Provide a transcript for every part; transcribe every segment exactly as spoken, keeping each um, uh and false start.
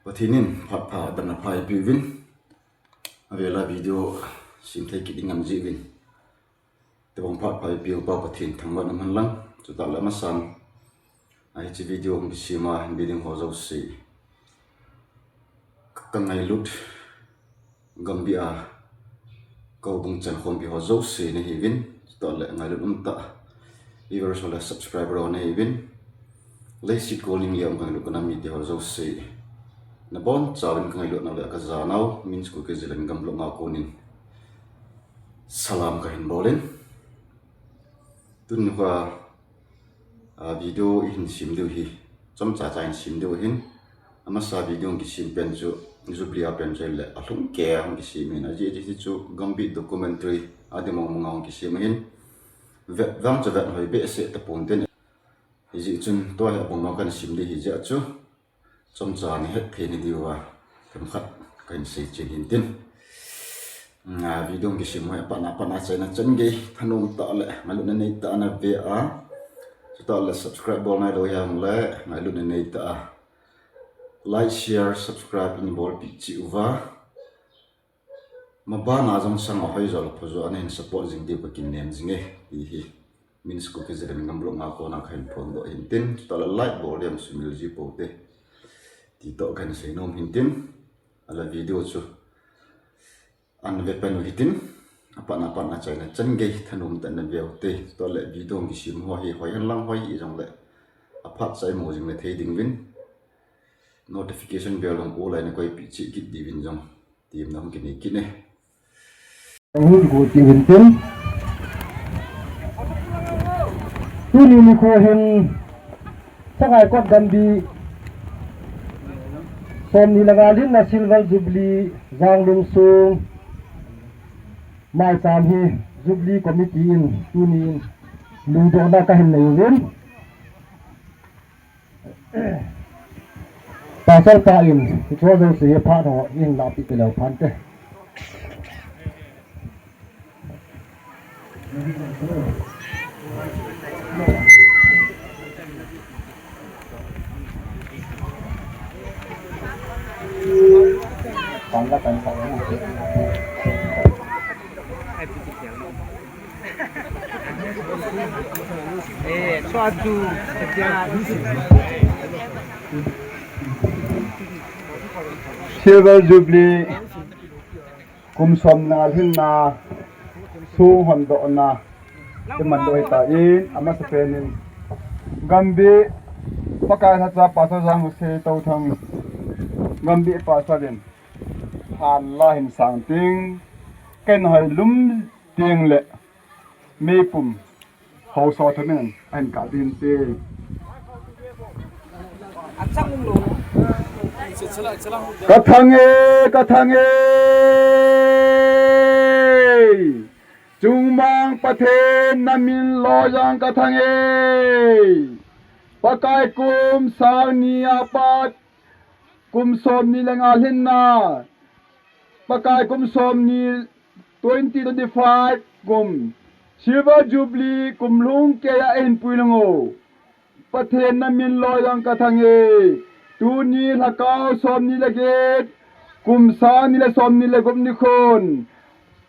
Pathen in phat pha, damna pha eipeuvin. Avela video sem thei kit ding ngam jiuvin. Tobang phat pha eipeuva Pathen thangvahna man lang. Chutah le amasan, hiche video hung kisem a hin ve ding ho jouse, ka, ka ngailut Gambih a ka houbung chankhompi ho jouse nahiuvin, chutah le ngailut umtah viewers ho le subscriber ho nahiuvin, leiset kol ning a um ka ngailut ka nam mite ho jouse, nabonchauvin ka ngailutnau le ka janau Min School K Z L N Gam Vlog a konin salam kahin bolin. Tuni nikho a a, video ihin sem diu hi, chomcha cha ihin sem diu ahin. Amasa video hung kisem pen chu Jubilee a pen chu ahile alhung kei a hung kisem ahin. Ajeh chu Gambih documentary a ding mong mong a hung kisem ahin. Vet vang chu vet hoi behseh tapon tin. Hijeh chun tua hi abang bang kahin sem ding ahi jeh chun chomcha nahet thei na diuva themkhat kahin seichen hintin. A, video hung kisem ho hi apatna, apatna achaina chan gei thanom tah le ngailutna neitah a nave a, chutah le subscribe bol nailou hijongle ngailutna neitah a like, share, subscribe neibolpeh cheh uva, mabana jong sang a hoijo le phajo a nahin support jing diu kakinem jinge, ti hi Min School K Z L N Gam Vlog a kona kahin phondoh hintin, chutah le like bol ding sumil ji poute, ti toh kahin seinom hintin. Ahile video chu ana ve pen u hitin, apatna, apatna achaina chan gei thanom tah in nave ute. Chutah le video hung kisem ho hi hoi henlang hoi hijongle aphat cha imu jing na thei dinguvin, notification bell jong olai nakoipeh cheh kit diuvin jong temna hung kinei kit e. Hung kigol kit uvin tin, tuni nikho hin Sangaikot Gambih somni le nga lhinna Silver Jubilee Janglumsong maicham hi Jubilee Committee in tunin luidohna kahin nei uvin. Pastor pa in hiche jouse hi phat ho ihin lahpeh taleu phante. Silver Jubilee kum somni le nga lhinna song hondohna imandoh ahitan, amasapen in Gambih Pakai lhacha Pastor Janguse Touthang, Gambih Pastor in phat la hin sang ting, ken hoilum ting le meipum haosa thamin ahin kap ding te. Ka thang e, ka thang e. Chungmang Pathen na min loi jeng ka thang e. Pakai kum sang ni apat, kum somni le nga lhinna, Pakai kum somni, twenty twenty-five kum Silver Jubilee kum lhung keiya eihin puilut u, Pathen na min loi jeng ka thang e. Tuni Lhakao somni le get, kum sang ni le somni le gup nikhon,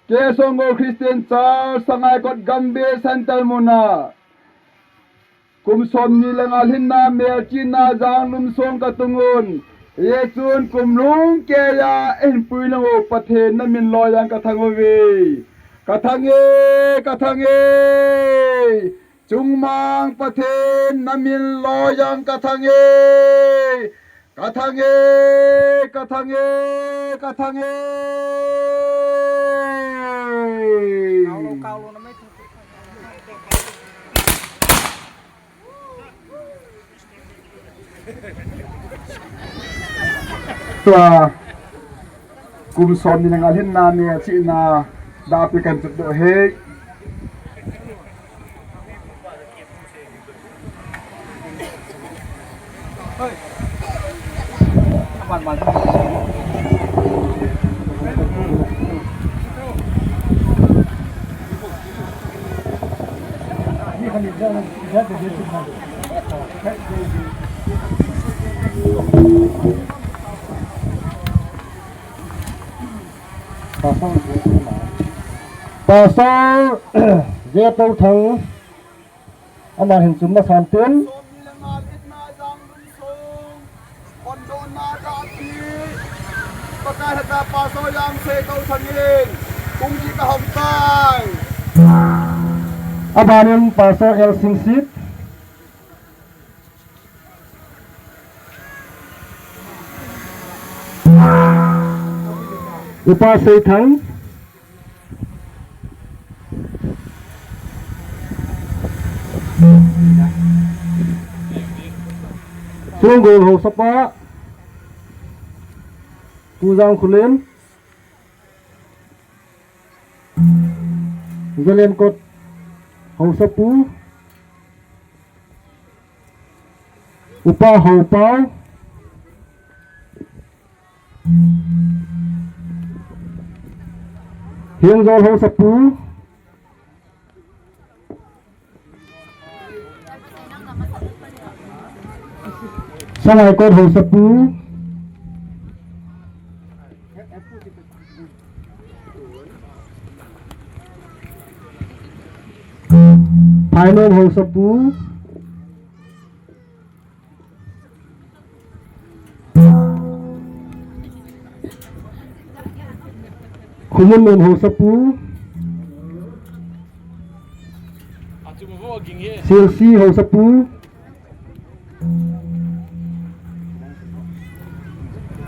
K. Songol Christian Church Sangaikot Gambih Centre muna kum somni le nga lhinna melchihna Janglumsong ka tung un. Hichun kum lhung keiya eihin puilut u, Pathen na min loi jeng ka thang uve. Ka thang e, ka thang e. Chungmang Pathen na min loi jeng ka thang e. Ka thang e, ka thang e, ka thang e. Tua kum somni le nga lhinna melchihna dap pi kan tutdoh e. Pastor J Touthang, aman hin chun masan tin. Abanin Pastor L Singsit. Upa Seithang. Sunggol Haosapa. Pu Jangkholen. Zalenkot Haosapu. Upa Haopao. Hengjol Haosapu. Sangaikot Haosapu. Phainom Haosapu. Khumulnom Haosapu. Silsi Haosapu.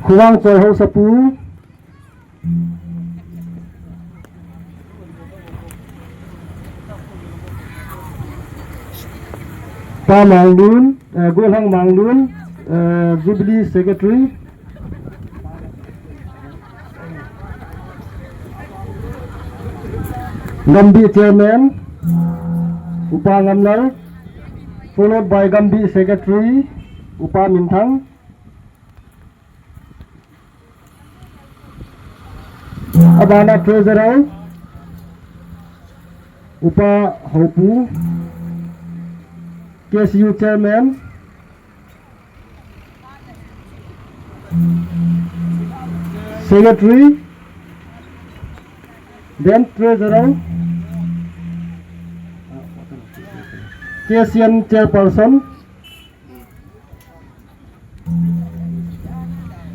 Khuwangchoi Haosapu. Pa Manglun, eh, Golhang Manglun, eh, Jubilee Secretary. Gambih Chairman, Upa Ngamlal, followed by Gambih Secretary, Upa Minthang. Abana Treasurer, Upa Hopu, K C U Chairman, Secretary, then Treasurer, K C N Chairperson,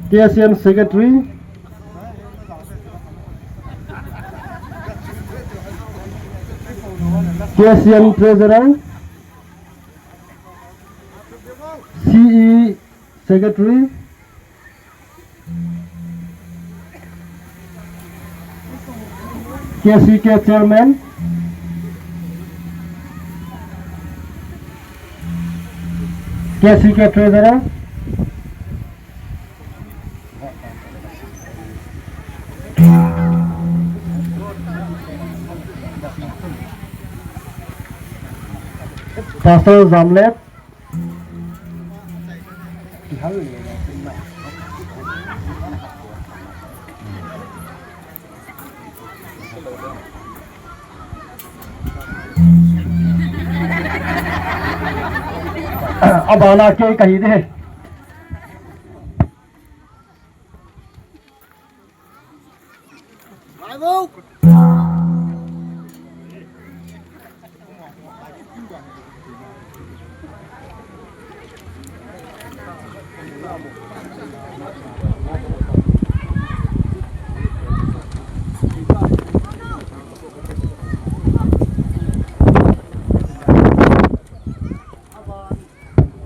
K C N Secretary, K C N Treasurer, C E Secretary, K C K Chairman, K C K Treasurer, Pastor Jamlet, Abana kei kahi de.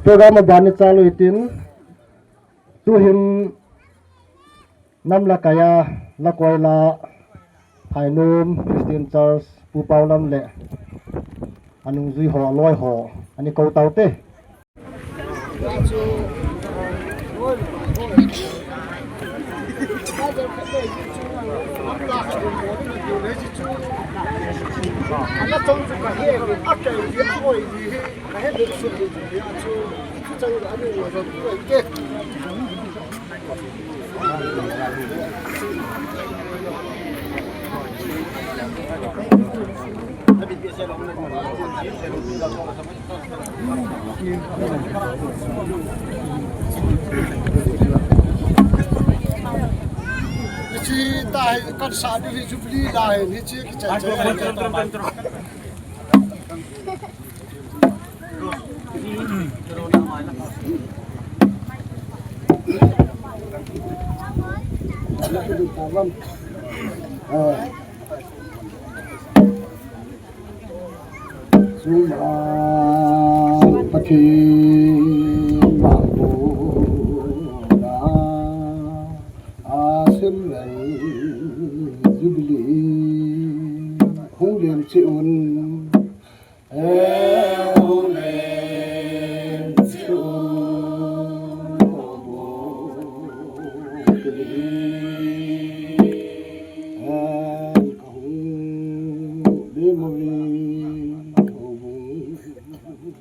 Program abana chalu hitin, tuhin Nam la kaiya, la koila, Phainom Christian Church, Pu Paolam le anungjui ho, aloi ho, ani kou taute. Hiche Tahi kan sa ding hi Jubilee lai hi chi kichai chai. Suma Pathen mangpuna a Silver Jubilee hung lem cheh un. E hung lem cheh un. Houbung Jubilee. E ka hung lem uvin. Houbung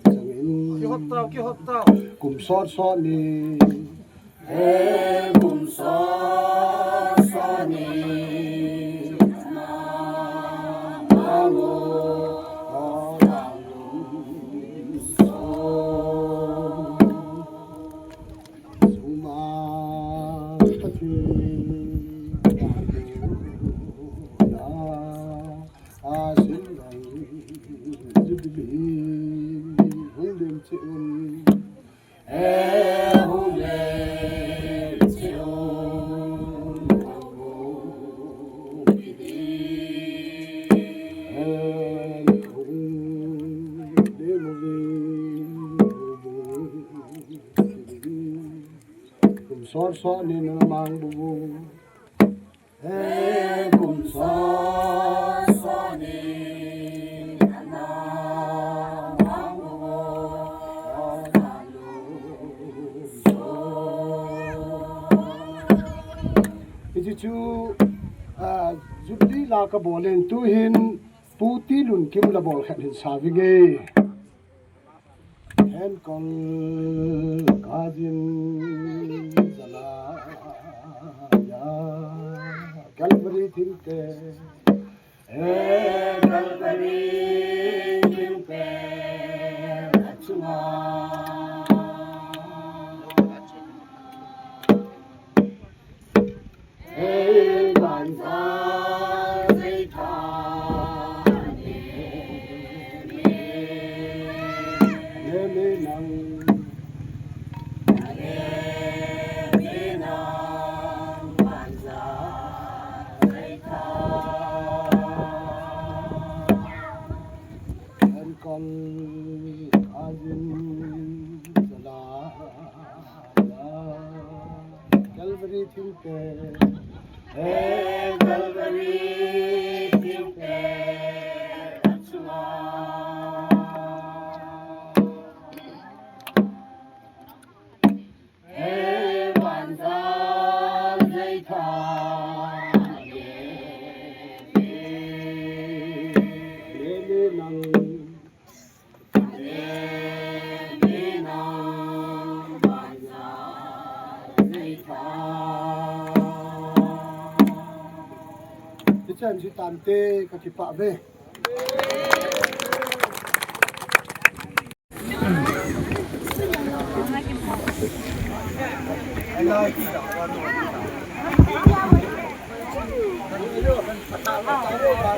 changin. Kihot tau, kihot tau. Kum sot sot ni. E kum sot sot ni. Ama, ama, ama, ama. Suma Pathen mangpuna a Silver Jubilee hung lem cheh un. E hung lem cheh un. E hung lem uvin. Kum sot sot ni na mang bu bu. E kum sot sot ni na mang bu bu. Hiche chu, ah, Jubilee la kabol in tuhin Pu Tilunkim la bol khat hin sa vinge. Enkol kajin jalaiya Calvary thingte, e Calvary thingte achunga. Calvary thingte, e Calvary thingte achunga. E vanjal jeitha, e, e, e, nang. Hichan chu tante ka kipah ve.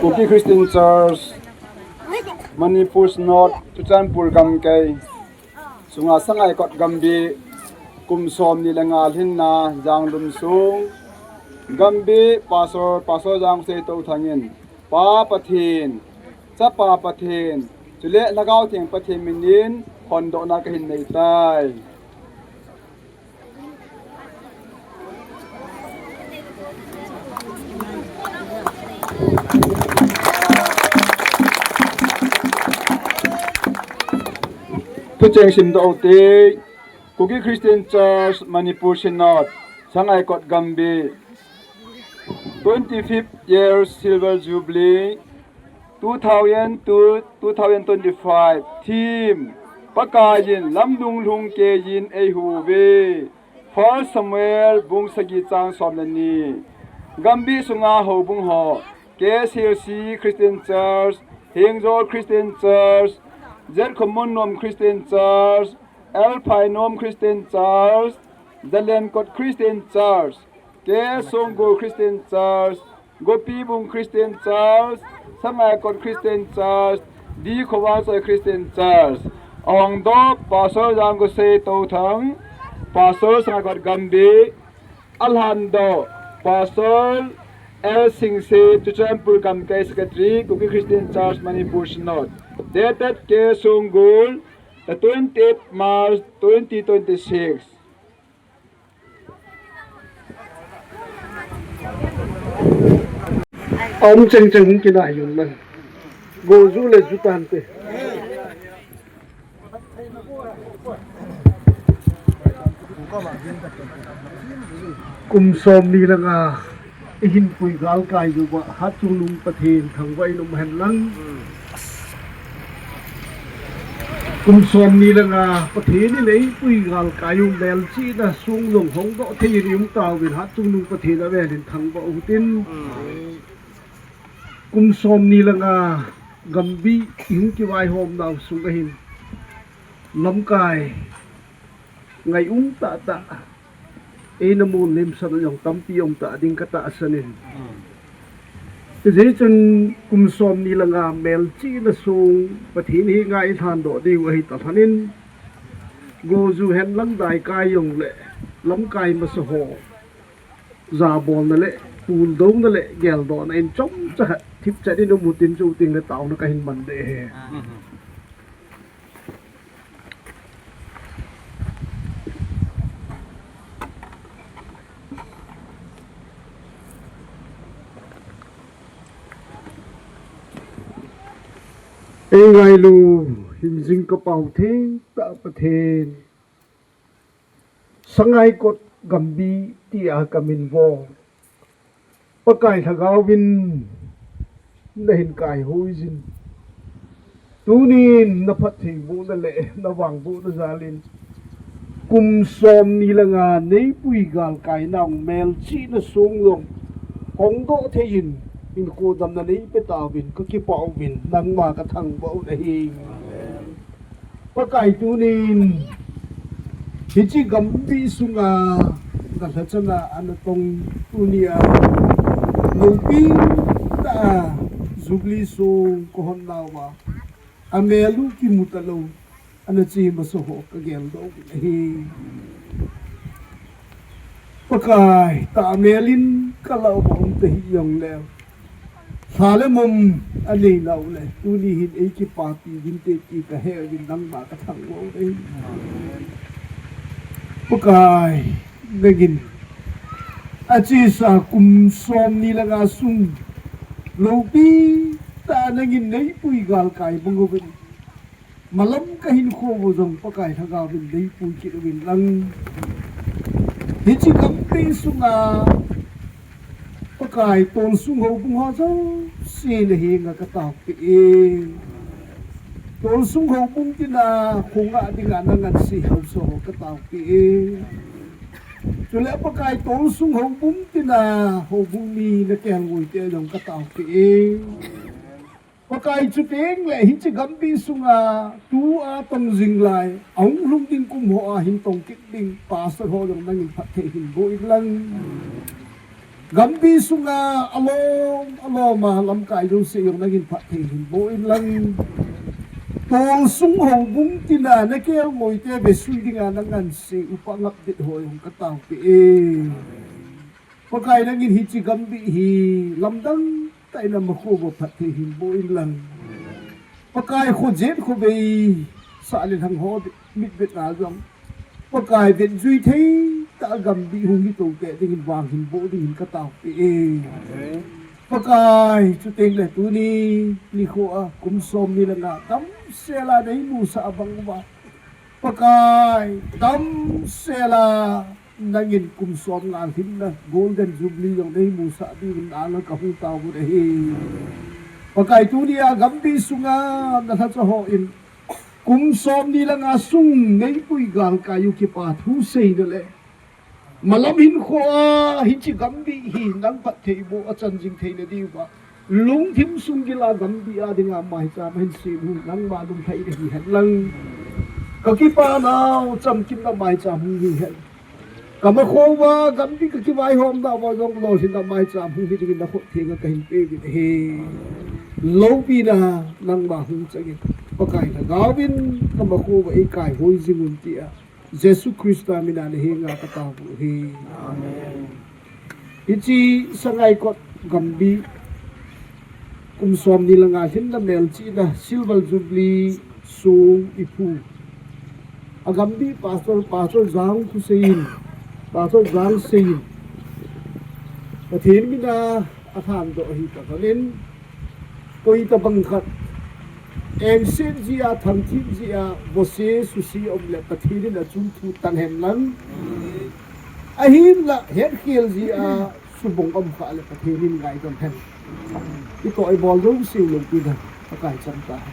Kuki Christian Church Manipur Synod Churachandpur gamkai sunga Sangaikot Gambih kum som ni le nga lhinna Janglum sung Gambih Pastor, Pastor Jangseito Thang in Pa Pathen, Chapa Pathen, chule Lhagao Theng Pathen min in hondohna kahin nei tai. Thucheng simdoh u hite, Kuki Christian Church Manipur Synod, Sangaikot Gambih, twenty-fifth year Silver Jubilee, two thousand two, two thousand twenty-five, theme, Pakaiyin lamdung lhung keiyin eihuve. First Samuel bung sagi chang som le ni. Gambih sunga houbung ho, K C L C Christian Church, Hengjol Christian Church, Zetkhommunnom Christian Church, L Phainom Christian Church, Zalenkot Christian Church, K Songgol Christian Church, Gopibung Christian Church, Sangaikot Christian Church, D Khowasoi Christian Church. Ahongdoh Pastor Jangkosei Touthang, Pastor Sangaikot Gambih, alhandoh Pastor L Singse, Churachandpur Gamkai Secretary, Kuki Christian Church Manipur Synod. Dated K Songgol, the twenty-eighth March twenty twenty-six. Aum cheng cheng hung kinai jong man. Go ju le ju tante. Kum som ni langa ihin pui galkai uva Hatchungnung Pathen thangvah in um hen lang. Kum som ni langa Pathen in eipui galkai u melchihna song jong hongdoh thei in i um tauvin Hatchungnung Pathen avel in thangvah u hitin. Kum som ni langa Gambih ihung kivaihom nau sunga hin lamkai ngai um tahtah, eina mun limsah jong tampi um tah ding katahsan in. Hijeh chun kum som ni langa melchihna song Pathen henga ilhandoh diu ahi talhan in, go ju hen lang daikai jongle lamkai masa ho jabolna le, puldouna le, geldohna in chomcha khat thipchet in um utin, chuting le taona kahin man ding ahi. Ei ngailu hingjing ka Pau thengtah Pathen, Sangaikot Gambih tia ka min vo Pakai Lhagao vin nahin kaihoijin, tunin na phattheibohna le na vangbohna jalin kum som ni langa neipui galkaina melchihna song jong hongdoh thei in, hinkho damna neipe tauvin kakipah uvin, nangma kathangvah u ahi. Pakai tunin hiche Gambih sunga nalhachana ana tong tunia loupi tah a Jubilee song kahon nauva, amel u kimu talou ana che masa ho kageldoh u ahi. Pakai, tahmel in kalah uva um tahih jongleu, lha le mom anei nau le, tuni hin eikipapi uvinte ti kahe uvin nangma kathangvah u ahi. Pakai, nangin achesa kum som ni langa sung loupi tah nangin neipui galkai bang uvin, malam kahinkho u jong Pakai Lhagao vin neipui kit uvin lang. Hiche Gambih sunga Pakai, tolsung houbung ho jouse nahenga kataopeh e. Tolsung houbung tina khonga dinga nanganse haosa ho kataopeh e. Chule Pakai, tolsung houbung tina houbung mi nakelngoi te jong kataopeh e. Pakai, chuteng le hiche Gambih sunga tua tong jing lai, ahung lhung ding kum hoa hin tong kit ding pastor ho jong nangin phatthei hin boh in lang. Gambih sunga alom aloma lamkai jouse jong nangin phatthei hin boh in lang. Tolsung houbung tina nakelngoi te vesui dinga nanganse upa ngapdet ho jong kataopeh e. Pakai, nangin hiche Gambih hi lamdang tah in ama kho uva phatthei hin boh in lang. Pakai, khojet khovei sah le lhang ho mitvet na jong, Pakai, vetjui thei tah a Gambih hung hi tou keh dingin vang hin boh dingin kataopeh e. Pakai, chuteng le tuni nikho a kum som ni langa damsel a neimusah bang uva, Pakai, damsel a nangin kum som nga lhinna Golden Jubilee jong neimusah dingin nanga kahung tao u ahi. Pakai, tunia Gambih sunga nalhacha hon kum som ni langa sung neipui galkai u kipa thu seina le malam hinkho a hiche Gambih hi nang phattheiboh a chan jing theina diuva, lungthim sunggil a Gambih a dinga maicham ahin sem u nangma lunglhaina hihen lang. Kakipa nau chamkimna maicham hung hihen. Kama khouva, gamtin kakivaihomna uva jong lolhinna maicham hung hi dingin nakhut thenga kahin peuvin ahi. Loupina nangma hung changin, Pakai Lhagaovin kama khouva eikaihoi jingun tia Jesu Christa mina nahenga katao u ahi. Amen. Hiche Sangaikot Gambi kum somni le nga lhinna melchihna Silver Jubilee song iphu. Agambi Pastor, Pastor Jang Khusei in, Pastor Jang Sei in, Pathen mina alhandoh ahi tah in, koi tabang khat engset jia, thangthip jia, vose suse um le Pathen in achung thu tan hen lang. Ahinla, hetkhel jia, subung um kha le Pathen in ngaidam hen. Itoh ibol jouseu loupina Pakai chang tahen.